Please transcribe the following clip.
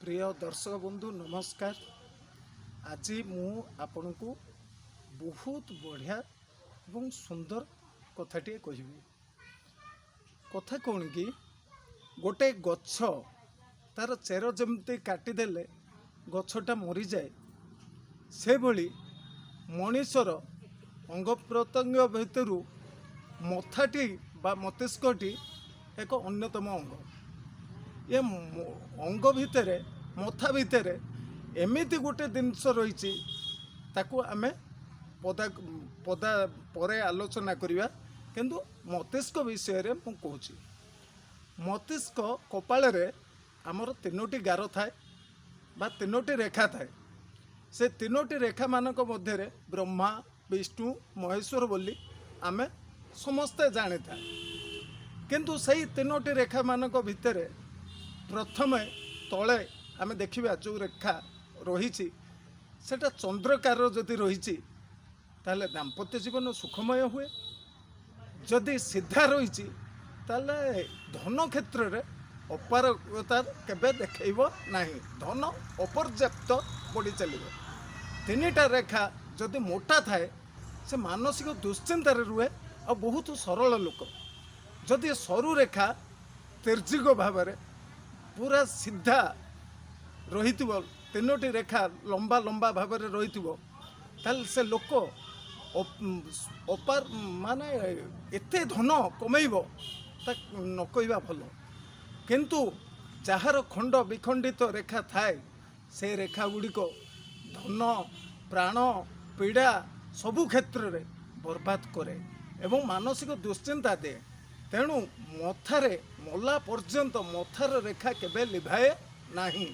ପ୍ରିୟ ଦର୍ଶକ ବନ୍ଧୁ, ନମସ୍କାର। ଆଜି ମୁଁ ଆପଣଙ୍କୁ ବହୁତ ବଢ଼ିଆ ଏବଂ ସୁନ୍ଦର କଥାଟିଏ କହିବି। କଥା କ'ଣ କି, ଗୋଟେ ଗଛ ତାର ଚେର ଯେମିତି କାଟିଦେଲେ ଗଛଟା ମରିଯାଏ, ସେଭଳି ମଣିଷର ଅଙ୍ଗ ପ୍ରତ୍ୟଙ୍ଗ ଭିତରୁ ମଥାଟି ବା ମସ୍ତିଷ୍କଟି ଏକ ଅନ୍ୟତମ ଅଙ୍ଗ। ଏ ଅଙ୍ଗ ଭିତରେ, ମଥା ଭିତରେ ଏମିତି ଗୋଟେ ଜିନିଷ ରହିଛି, ତାକୁ ଆମେ ପଦା ପଦା ପରେ ଆଲୋଚନା କରିବା। କିନ୍ତୁ ମସ୍ତିଷ୍କ ବିଷୟରେ ମୁଁ କହୁଛି। ମସ୍ତିଷ୍କ କପାଳରେ ଆମର ତିନୋଟି ଗାର ଥାଏ ବା ତିନୋଟି ରେଖା ଥାଏ। ସେ ତିନୋଟି ରେଖାମାନଙ୍କ ମଧ୍ୟରେ ବ୍ରହ୍ମା, ବିଷ୍ଣୁ, ମହେଶ୍ୱର ବୋଲି ଆମେ ସମସ୍ତେ ଜାଣିଥାଏ। କିନ୍ତୁ ସେଇ ତିନୋଟି ରେଖାମାନଙ୍କ ଭିତରେ ପ୍ରଥମେ ତଳେ ଆମେ ଦେଖିବା ଯେଉଁ ରେଖା ରହିଛି, ସେଟା ଚନ୍ଦ୍ରାକାର ଯଦି ରହିଛି, ତାହେଲେ ଦାମ୍ପତ୍ୟ ଜୀବନ ସୁଖମୟ ହୁଏ। ଯଦି ସିଧା ରହିଛି, ତାହେଲେ ଧନ କ୍ଷେତ୍ରରେ ଅପାରଗତା କେବେ ଦେଖେଇବ ନାହିଁ, ଧନ ଅପର୍ଯ୍ୟାପ୍ତ ବଢ଼ି ଚାଲିବ। ତିନିଟା ରେଖା ଯଦି ମୋଟା ଥାଏ, ସେ ମାନସିକ ଦୁଶ୍ଚିନ୍ତାରେ ରୁହେ ଆଉ ବହୁତ ସରଳ ଲୋକ। ଯଦି ସରୁ ରେଖା ତୀର୍ଯ୍ୟକ ଭାବରେ ପୁରା ସିଧା ରହିଥିବ, ତିନୋଟି ରେଖା ଲମ୍ବା ଲମ୍ବା ଭାବରେ ରହିଥିବ, ତାହେଲେ ସେ ଲୋକ ଅପାର, ମାନେ ଏତେ ଧନ କମେଇବ ତା ନ କହିବା ଭଲ। କିନ୍ତୁ ଯାହାର ଖଣ୍ଡ ବିଖଣ୍ଡିତ ରେଖା ଥାଏ, ସେ ରେଖା ଗୁଡ଼ିକ ଧନ, ପ୍ରାଣ, ପୀଡ଼ା ସବୁ କ୍ଷେତ୍ରରେ ବର୍ବାଦ କରେ ଏବଂ ମାନସିକ ଦୁଶ୍ଚିନ୍ତା ଦିଏ। ତେଣୁ ମଥାରେ ମଲା ପର୍ଯ୍ୟନ୍ତ ମଥାର ରେଖା କେବେ ଲିଭାଏ ନାହିଁ।